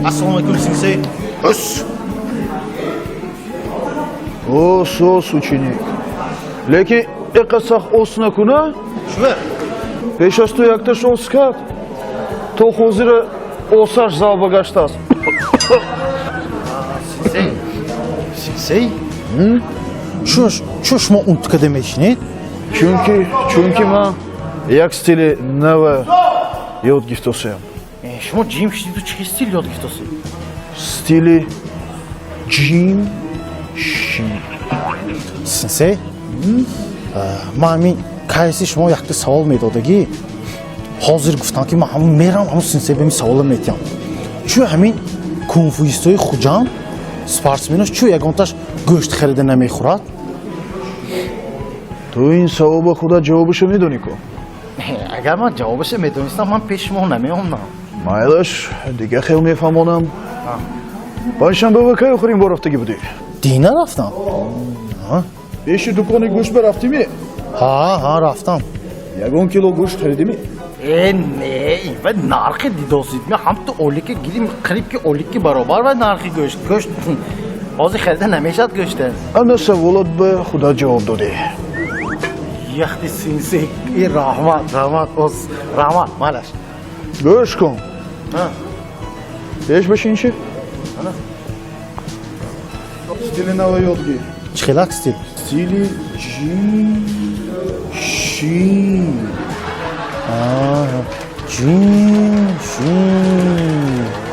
Ассалому алайкум, сенсей. Ос. Ос, ос, ученик. Лекин иқа сахт ос накуна. Чува? Пеш аз ту якташ ос кард. То ҳозира осаш залба гаштааст. Сенсей. Сенсей? Чӯ шумо унткада мешинед? Чунки ман як стили нава ёд гирифтосиям. Шумо ҷим шидиду чӣ стил ёд гирифтосед? Стили ҷим ши. Сенсей, ман ҳамин кайси шумо якта савол медодагӣ, ҳозир гуфтам, ки ман ҳамун мерам, ҳамун сенсей ба ин савола метиҳам. Чӯ ҳамин кунфуистои Хуҷанд, спортсменош, чӯ ягонташ гӯшт харида намехӯрад? Ту ин саволба худат ҷавобашо медонӣ ку? Агар ман ҷавобаша медонистам, ман пеши шумо намеомдам. Майлаш, дига хел мефаҳмонам. Панҷшанба ва кай охирин бор рафтагӣ будӣ? Дина рафтам. Пеши дукони гӯшт барафтимӣ? Ҳа, рафтам. Ягон кило гӯшт харидимӣ? Э, не, ва нархи дидосид, ме ҳамту олики гирим, қариб ки олики баробар ва нархи гӯшт ҳозир харида намешавад гӯшта. Ана саволат ба худат ҷавоб додӣ. Яхти, сенсей, и раҳмат, раҳмат, оз раҳмат, малаш. Гӯш кун. Пеш башин чи? Стили нава ёд гир. Чӣ хелак стил? Стили ҷи ши. Ҷин шин.